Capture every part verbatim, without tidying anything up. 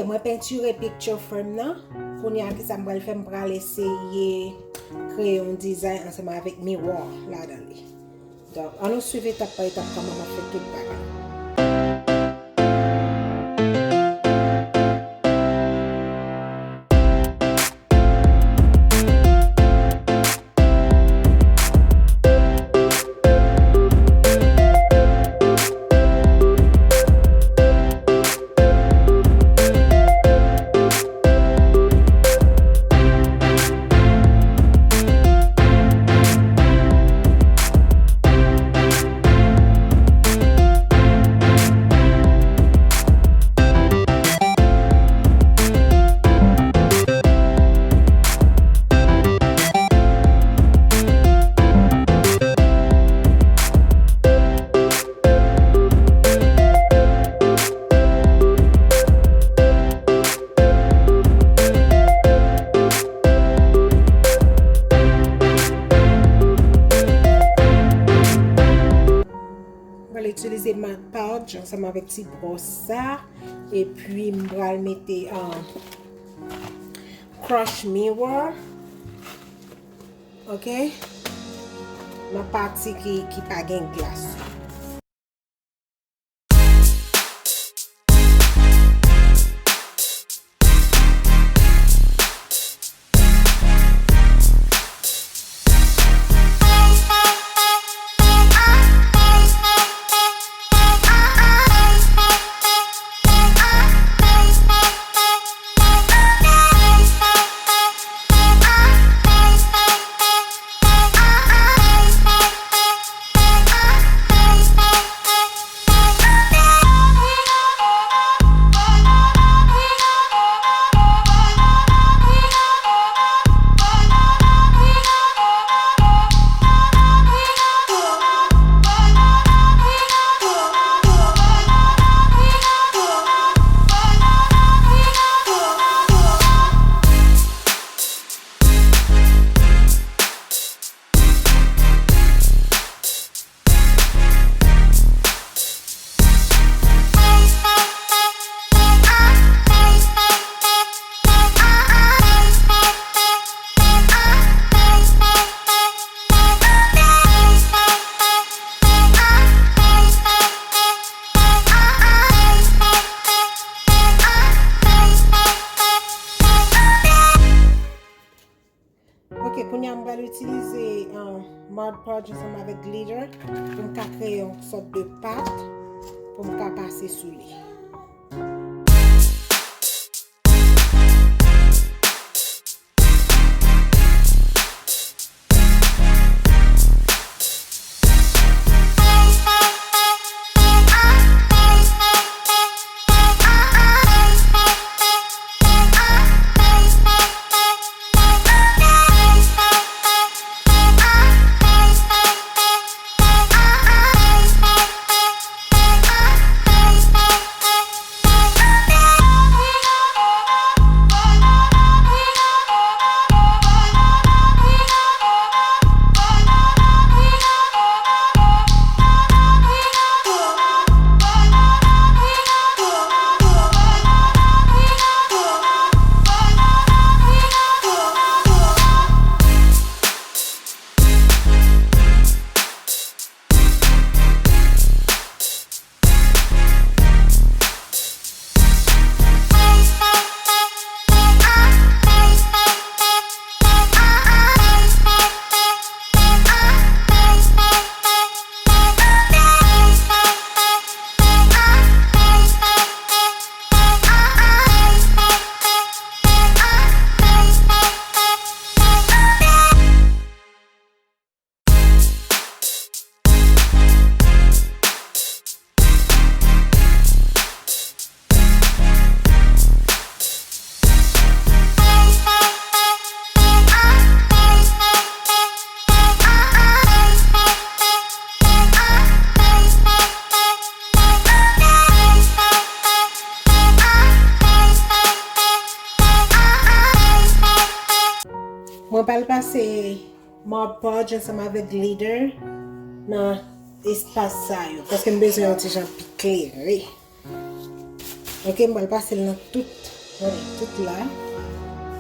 Mwen pentire picture frame nan. Kounye a, kisa m pral fè? M pral eseye kreye yon dizay ansanm avèk miwa ladan li. Donk, ann nou swiv etap pa etap kòman m ap fè tout bagay. Mwen pral itilize Mod Podge ansanm avèk ti bwòs sa. Epi m pral mete, um, Crush Mirror. Ok? Nan pati ki, ki pa gen glas. Ok, kounye a m pral itilize, uh, Mod Podge ansanm avèk glitter pou m ka kreye yon sòt de pat pou m ka pase sou li. Mwen pral pase Mod Podge ansanm avèk glitter nan espas sa yo, paske m bezwen yon ti jan pi klere. Ok, m pral pase l nan tout, gade, tout la.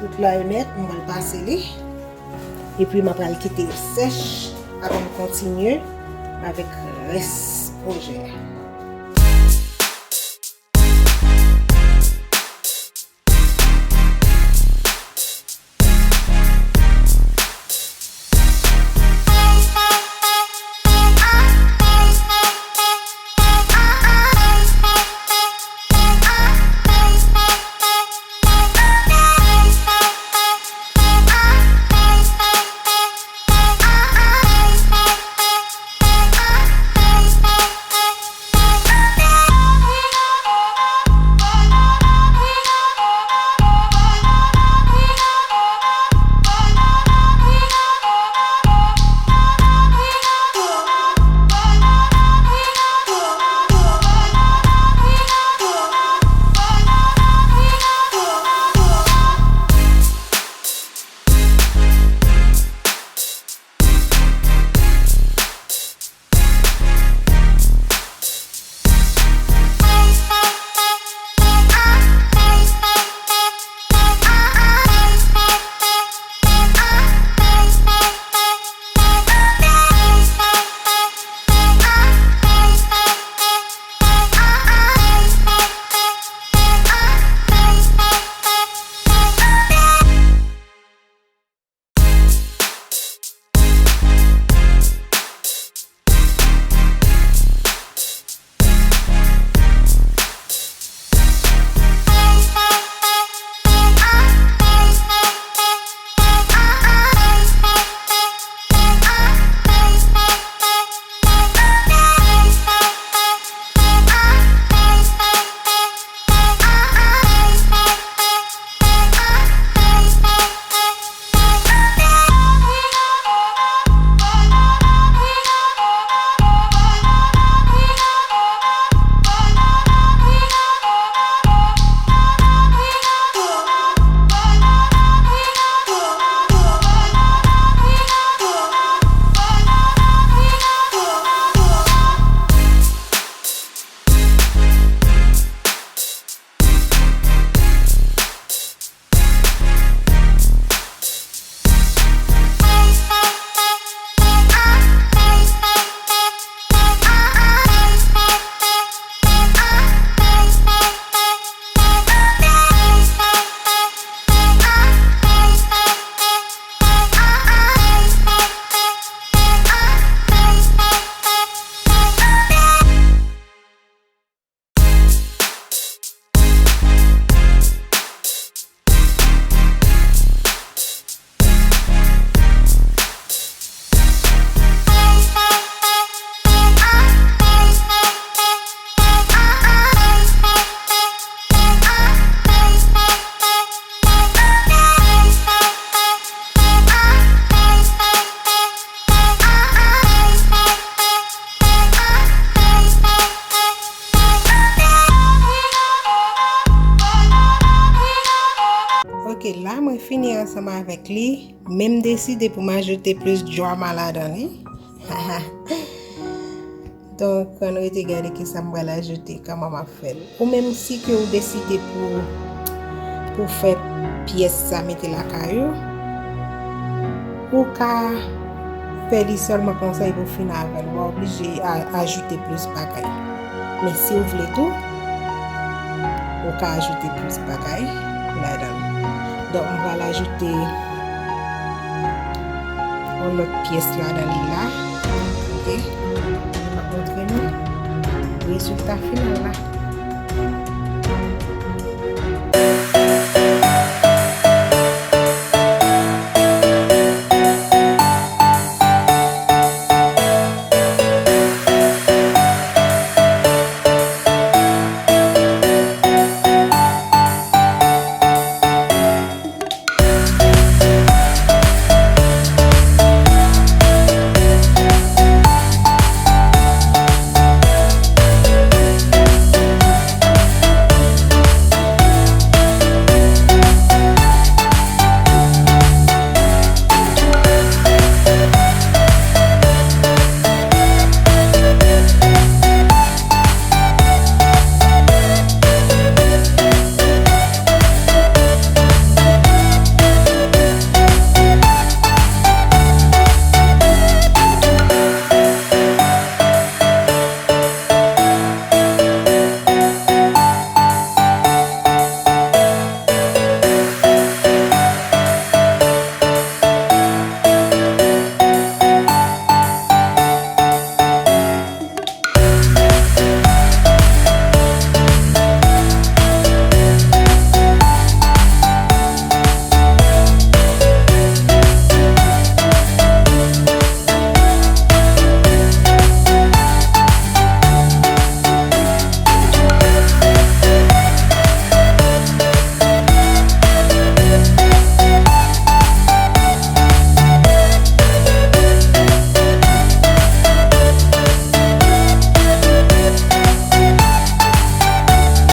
Tout la e nèt, m pral pase li. Epi m pral kite l sèch avan m kontinye avèk rès pwojè a. Ok, la mwen fini ansanm avèk li, men m deside pou m ajoute plis drama ladan li. Donk, ann rete gade kisa m pral ajoute, kòman m ap fè l. Ou menm, si ke ou deside pou, pou fè pyès sa mete lakay ou, ou ka fè li sèlman konsa epi w fin avè l. Ou pa oblije a-, ajoute plis bagay. Men si w vle tou, ou ka ajoute plis bagay ladan l. Donk, m pral ajoute yon lòt pyès ladan li la. Ok? M ap montre nou rezilta final la.